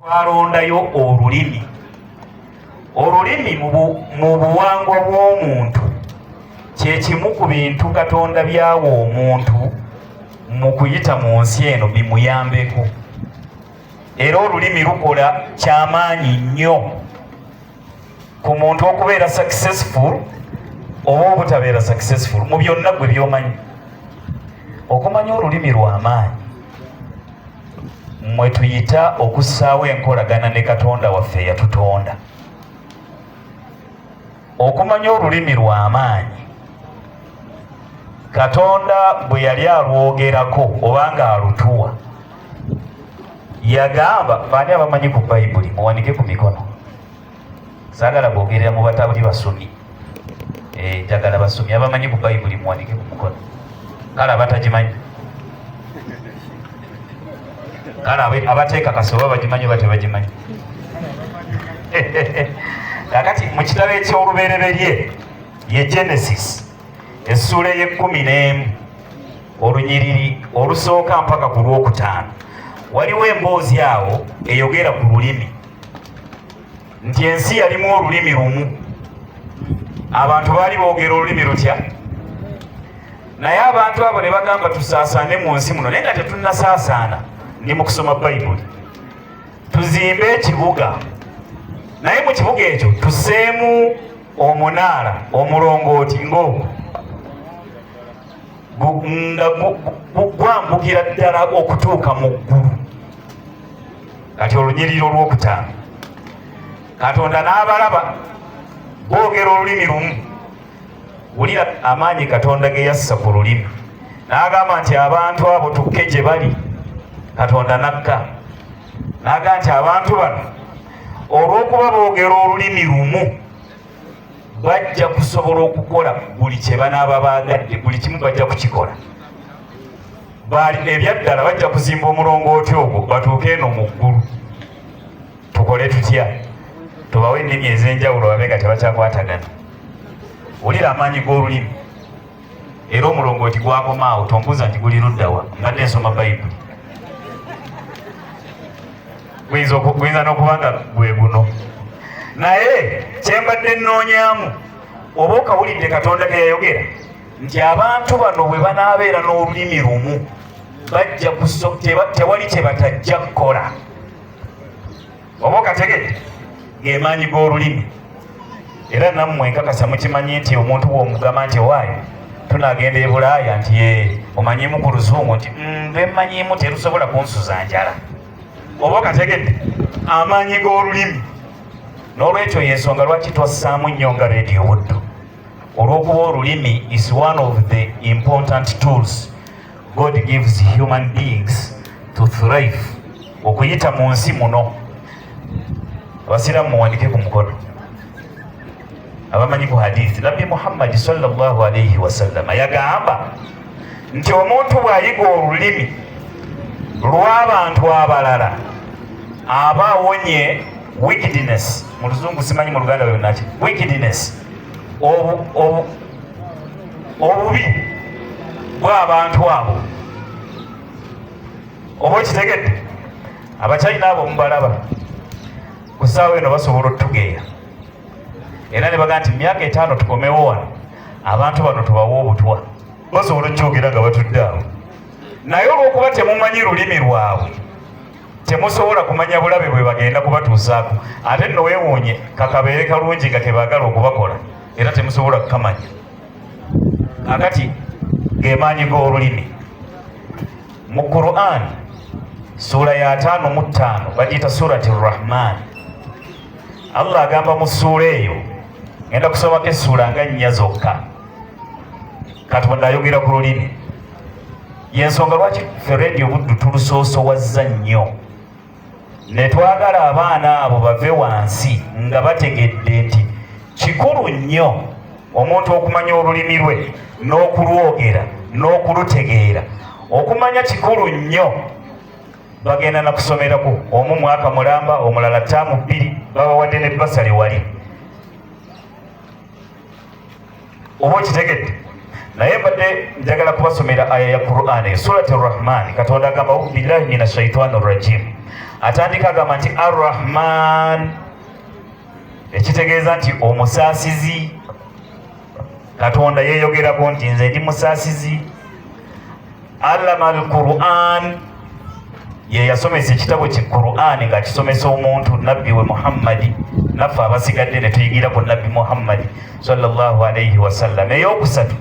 Twalondayo olulimi. Olulimi mu buwangwa bw'omuntu kye kimu ku bintu Katonda by'awa omuntu mu kuyita mu nsi eno bimuyambeko. Era olulimi lukola kyamaanyi nnyo ku muntu okubeera successful oba obutabeera successful mu byonna gwe by'omanyi. Okumanya olulimi lwa maanyi mwe tuyita okussaawo enkolagana ne Katonda waffe eyatutonda. Okumanya olulimi lwa maanyi Katonda bwe yali alwogerako oba ng'alutuwa yagamba, baani abamanyi ku Bayibuli muwanike ku mikono. Saagala kwogerera mu batabuli basomi, njagala basomi abamanyi ku Bayibuli muwanike ku mukono. Kale abatagimanyi, kale abateekakasa oba bagimanyi oba tebagimanyi. Kakati mu kitabo eky'olubereberye ye Genesis essuula ey'ekkumi n'emu olunyiriri olusooka mpaka ku lwokutaano waliwo emboozi awo eyogera ku lulimi nti ensi yalimu olulimi lumu, abantu baali boogera olulimi lutya, naye abantu abo ne bagamba tusaasaane mu nsi muno, naye nga tetunnasaasaana. Ndi mu kusoma Bayibuli. Tuzimbe ekibuga, naye mu kibuga ekyo tusseemu omunaala omulongooti ng'ogwo nga gwambukira ddala okutuuka mu ggulu. Kati olunyiriri olwokutaano, Katonda n'abalaba boogera olulimi lumu. Wulira amaanyi Katonda ge yassa ku lulimi, n'agamba nti abantu abo tukke gye bali. Katonda n'akka n'agamba nti abantu bano olw'okuba boogera olulimi lumu bajja kusobola okukola buli kye banaaba baagadde, buli kimu bajja kukikola. Baali ebyaddala bajja kuzimba omulongooti ogwo batuuke eno mu ggulu. Tukole tutya? Tubawe ennimi ez'enjawulo babe nga tebakyakwatagana. Wulira amaanyi g'olulimi. Era omulongooti gwakoma awo, tombuuza nti guli luddawa, mbadde nsoma Bayibuli. Guyinza n'okuba nga gwe guno, naye kyembadde nnoonyaamu oba okawulidde Katonda ke yayogera nti abantu bano bwe banaabeera n'olulimi lumu bajja tewali kye batajja kukola. Oba okategedde ng'emaanyi g'olulimi. Era nammwe nkakasa mukimanyi nti omuntu bw'omugamba nti owaayo tunaagenda e Bulaaya nti ye omanyiimu ku luzungu nti lwemmanyiimu terusobola kunsuza njala. Oba okategedde amaanyi g'olulimi. N'olwekyo y'ensonga lwaki twassaamu nnyo nga Radio Buddu, olw'okuba olulimi is one of the important tools God gives human beings to thrive, okuyita mu nsi muno. Abasiraamu muwanike ku mukono abamanyi ku hadithi. Nabbi Muhammadi sallallahu alaihi wasallama yagamba nti omuntu bw'ayiga olulimi lw'abantu abalala aba awonye wickedness. Mu luzungu simanyi, mu Luganda bwenaki wickedness, obubi bw'abantu abo. Oba okitegedde, Abachina abo mubalaba ku ssaawa eno basobola otugeeya, era ne bagaa nti myaka 5 tukomewo wano abantu bano tubawe obutwa. Basobola okukyogera nga batudde awo, naye olw'okuba temumanyi lulimi lwabwe temusobola kumanya bulabe bwe bagenda kubatuusaako. Ate nno weewuunye kakabeere kalungi nga kebaagala okubakola, era temusobola kukamanya. Akati gemaanyi g'olulimi. Mu Qur'an suula ya 55 bagiyita Surati Rahman. Allah agamba mu ssuula eyo, ngenda kusomako essuula nga nnya zokka, Katonda ayogera ku lulimi. Yensonga lwaki ffe Radio Buddu tulusoosowazza nnyo ne twagala abaana abo bave wansi nga bategedde nti kikulu nnyo omuntu okumanya olulimi lwe n'okulwogera n'okulutegeera. Okumanya kikulu nnyo. Bagenda na kusomerako omu mwaka mulamba, omulala taamu 2, babawadde ne basale wali. Oba okitegedde, naye mbadde njagala kubasomera aya ya Qur'an, Surati Rahman. Katonda agamba, billahi mina shaitani rajim, Atandika agamba nti Arrahman, ekitegeeza nti omusaasizi. Katonda yeeyogerako nti nze ndi musaasizi. Allama al Quran, ye yasomesa ekitabo ki Quran ng'akisomesa omuntu nabbi we Muhammadi, naffe abasigadde ne tuyigira ku nabbi Muhammadi sallallahu alaihi wasallam. Eyokusatu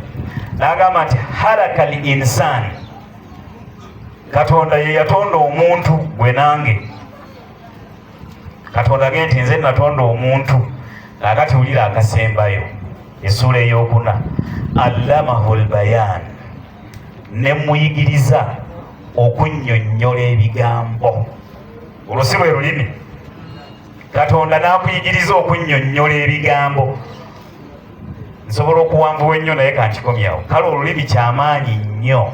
n'agamba nti halaka al insan, Katonda ye yatonda omuntu gwe nange. Katonda agende nti nze natonda omuntu. Kaakati wulira akasembayo, essuula eyokuna, allamahu lbayan, ne muyigiriza okunnyonnyola ebigambo. Olwo si lwe lulimi? Katonda n'akuyigiriza okunnyonnyola ebigambo. Nsobola okuwanvuwa ennyo naye kankikomyawo. Kale olulimi kyamaanyi nnyo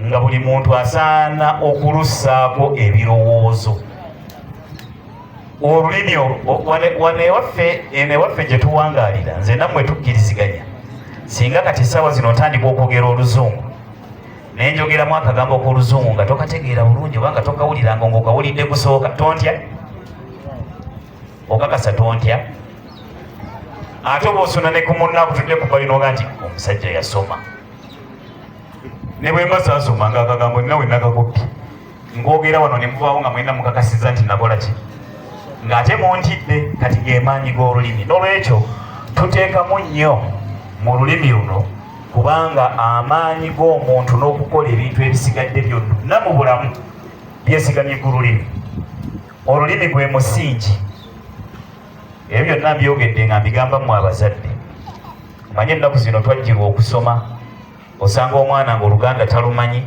nga buli muntu asaana okulussaako ebirowoozo. Olulimi wano ewaffe, eno ewaffe gye tuwangaalira, nze nammwe tukkiriziganya, singa kati essaawa zino ntandika okwogera oluzungu naye njogeramu akagambo k'oluzungu nga tokategeera bulungi oba nga tokawuliranga, ng'okawulidde kusooka, tontya? Okakasa tontya? Ate oba osuna ne ku munno akutudde ku bbali n'oga nti omusajja yasoma, ne bwe mba saasoma nga akagambo nina we nakakoppi ng'ogera wano ne muvaawo nga mwena mukakasizza nti nakola ki, ng'ate muntidde. Kati gemaanyi g'olulimi. N'olwekyo tuteekamu nnyo mu lulimi luno, kubanga amaanyi g'omuntu n'okukola ebintu ebisigadde byonna mu bulamu byesigamye ku lulimi. Olulimi gwe musingi. Ebyo byonna mbyogedde nga mbigamba mmwe abazadde. Manye ennaku zino twajjirwa okusoma, osanga omwana nga oluganda talumanyi,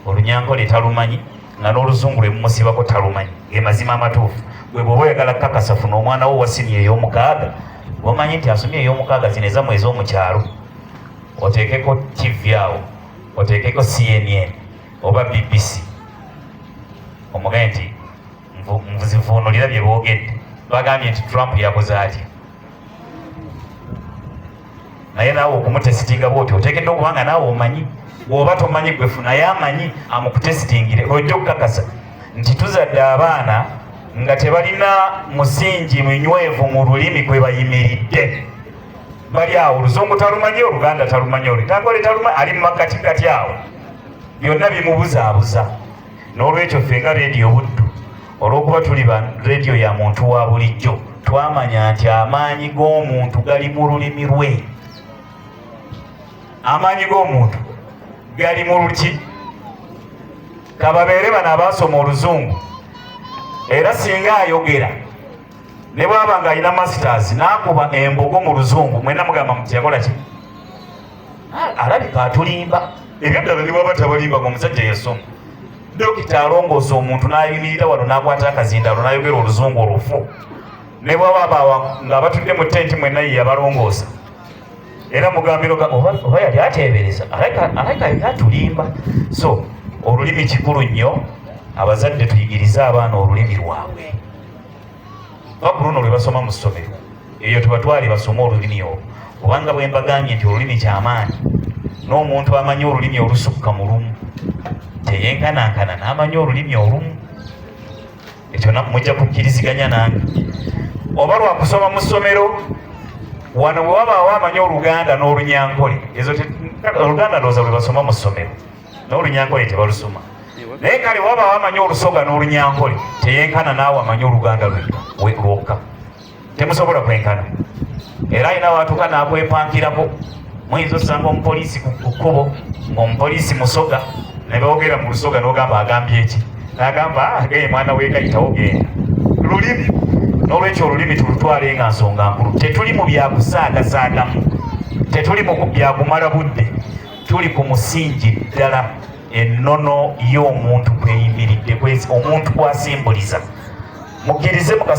olunyankole talumanyi, nga n'oluzungu lwe mumusibako talumanyi. Ge mazima amatuufu. Gwe bw'oba oyagala kakasa, funa omwana wo wa siniya ey'omukaaga, omanyi nti asomye ey'omukaaga, zino ezammwe ez'omukyalo, oteekeko TV awo, oteekeko CNN oba BBC, omugambe nti nzivuunulira bye boogedde, bagambye nti Trump yakoze atya. Naye naawe okumutesitinga bwoti oteekeddwa okuba nga naawe omanyi. Bw'oba tomanyi, gwe funaye amanyi amukutesitingire, ojja okukakasa nti tuzadde abaana nga tebalina musingi munywevu mu lulimi kwe bayimiridde. Bali awo, oluzungu talumanyi, oluganda talumanyi, olutankole talumanyi, ali mu makkatikati awo, byonna bimubuzaabuza. N'olwekyo ffe nga Rediyo Buddu, olw'okuba tuli ba rediyo ya muntu wa bulijjo, twamanya nti amaanyi g'omuntu gali mu lulimi lwe. Amaanyi g'omuntu gali mu luki? Kababeere bano abaasoma oluzungu, era singa ayogera ne bwaba nga alina masters n'akuba embogo mu luzungu, mwena mugamba muti yakola ki? Alabika atulimba. Ebyo ddala ne bwaba tabalimba, nga omusajja yasoma, dokita alongoosa omuntu, n'ayimirira wano n'akwata akazindalo n'ayogera oluzungu olufu, ne bwaba abawa nga batudde mu tenti mwenna ye yabalongoosa, era mugambiro oba yali ateebereza, alabika yali atulimba. So olulimi kikulu nnyo. Abazadde tuyigirize abaana olulimi lwabwe. Va ku luno lwe basoma mu ssomero, eyo tubatwale basome olulimi olwo, kubanga bwe mbagambye nti olulimi kyamaanyi, n'omuntu amanyi olulimi olusukka mu lumu teyenkanankana n'amanyi olulimi olumu. Ekyo mujja kukkiriziganya nange. Oba lwakusoma mu ssomero wano, bwe wabaawo amanyi oluganda n'olunyankole, ezo oluganda ndowooza lwe basoma mu ssomero, n'olunyankole tebalusoma, naye kale wabaawo amanyi olusoga n'olunyankole, teyenkana naawe amanyi oluganda lwokka. Temusobola kwenkana. Era alina watuuka n'akwepankirako. Muyinza osanga omupoliisi ku kkubo ng'omupoliisi musoga, ne boogera mu lusoga, n'ogamba agambye eki? N'agamba ageye mwana weekayitawo genda. Lulimi. N'olwekyo olulimi tulutwale nga nsonga nkulu. Tetuli mu byakusaagasaagamu, tetuli mu byakumala budde, tuli ku musingi ddala ennono y'omuntu kweyimiridde, omuntu kwasimbuliza. Mukkirize mukasa.